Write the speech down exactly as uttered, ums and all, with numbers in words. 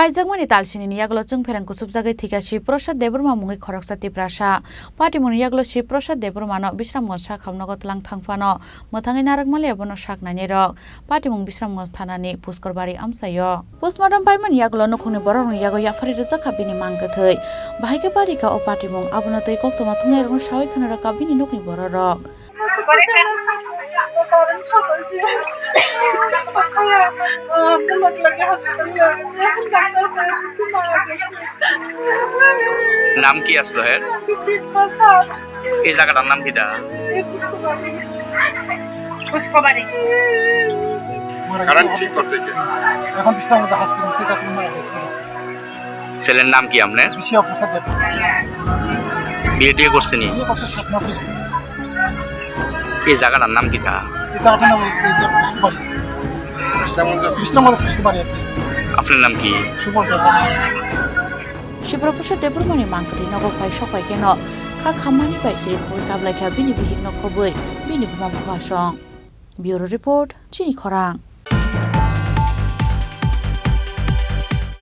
Kaijakmani talsinini yagulo chwngpherang kusubjagwi thwikha Shiv Prasad Debbarma mungwi khoroksa Tiprasa. Patimungni yagulo Shiv Prasad Debbarmano Bisramganj sakhamnogo tlang thangphano mwthangwi narwkmaliya bono sak nainairok. Patimung Bisramganj thanani Puskorbari amchaio. Postmortem paimani yagulo nukhungni borokrokni yago yaphari rwjakha bini mang kwthwi. Bahai khe barikha o patimung, abono twi koktwma thumnairokno sawi khwnarwkha bini nokni bororok. নাম কি আসলো এর? এই জায়গাটার নাম কিতা? পুষ্করবাড়ি। কারণ কি করতে গিয়ে? এখন বিশ্রাম হাসপাতাল থেকে তুমি মারা গেছে। ছেলের নাম কি আপনার? বিশিয়া প্রসাদ দেব। বিয়ে টিয়ে করছেনি? বিয়ে করছে সাত মাস হয়েছে। এই জায়গাটার নাম কিতা? এই জায়গাটার নাম এই যে পুষ্করবাড়ি। বিশ্রাম মন্দির। বিশ্রাম মন্দির পুষ্করবাড়ি আর কি। আপনার নাম কি? সুবল দেব। Shiv Prasad Debbarmani mang kwthwi nogo phai sok pai kheno kha khammani bai siri khogwi kablaikha bini bihikno khobwi bini buma bupha song. Bureau Report, Chini Khorang.